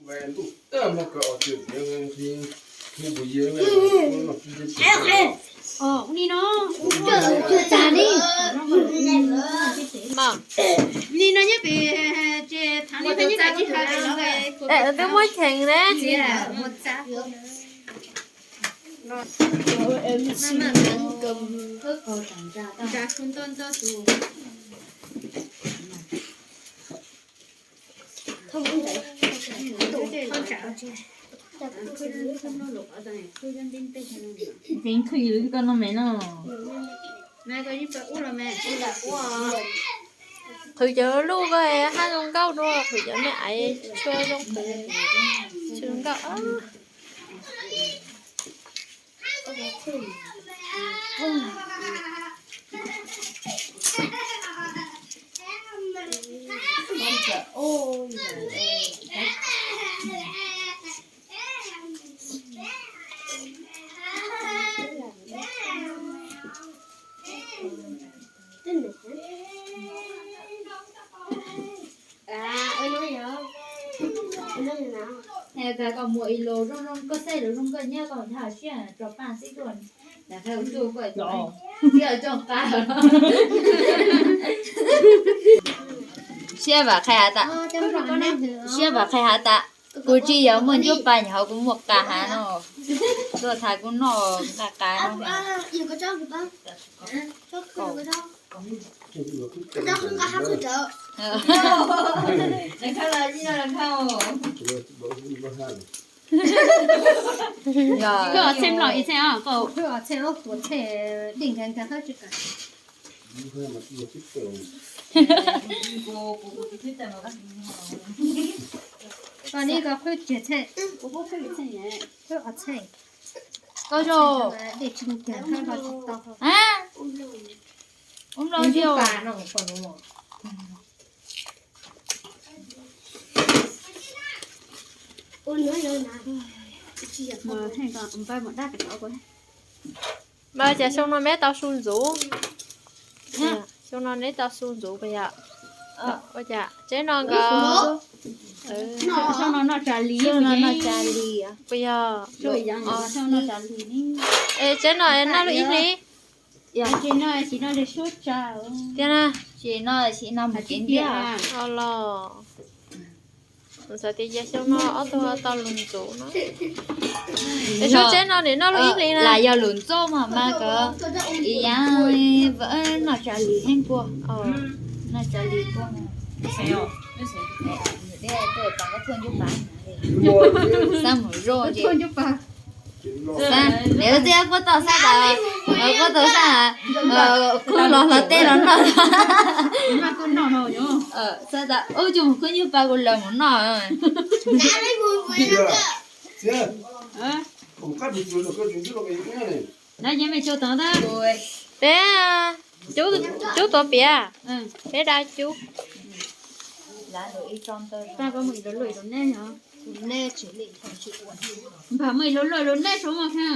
Ua li no, li no nyob pem, ces thav li peb nyob pem ib hav pem los. Twb muab cheem ne. Koj no me no. Qhwv cov luj koj hab zoo nkauj dua, qhwv cov me aiv tshua zoo qhwv, tshua zoo nkauj. Koj muaj ib lus zoo zoo, koj xav lus zoo koj nyob koj dhau siab rau paj xib tuaj, lam qhia ua tuaj koj cov siab vam qhia has tas, siab vam qhia has tas, kuv tsis yog muaj ncuab pa nyuam qhuav kuv muaj qa hav no, tuaj thav kuv noj nqa qa no. Koj os txheej los ib txheej, koj os txheej, tuav txheej dej nkag nkag hab tsis kam. Koj ni koj qhwb tseg txheej, qhwb os txheej. Koj zoo. Dej tsis nkag hab tsis tau. Ub nplooj ncuab pa no. Mas cas xyoo no neb tau su ntxuv? Xyoo no neb tau su ntxuv puas yog? Ua cas tsev no nkawd, xyoo no noj tsa li, xyoo no noj tsa li puas yog? Xyoo no noj tsa li. Es tsev no noj lub ib hlis. Tiag na. Tsis no, tsis no mus kev ntiag. Los xav tias xyoo no ob tug tau lus ntxuv no. Es sub tsev no nim noj lub ib hlis na. Lam yog lus ntxuv mas mas kod ib yav noj tsa li heev kua. Noj tsa li kua. Xab mus zoj ces xab, niam txiv kuj tau xab tas, kuj tau xab, kuj los hlo teb los noj. Xab tas ub, coj mus kub nyuj pa kuv lawv mus noj. Peb cub tuav piav, peb da cub. Npam muaj ib lub luaj lub neb saum mas kha.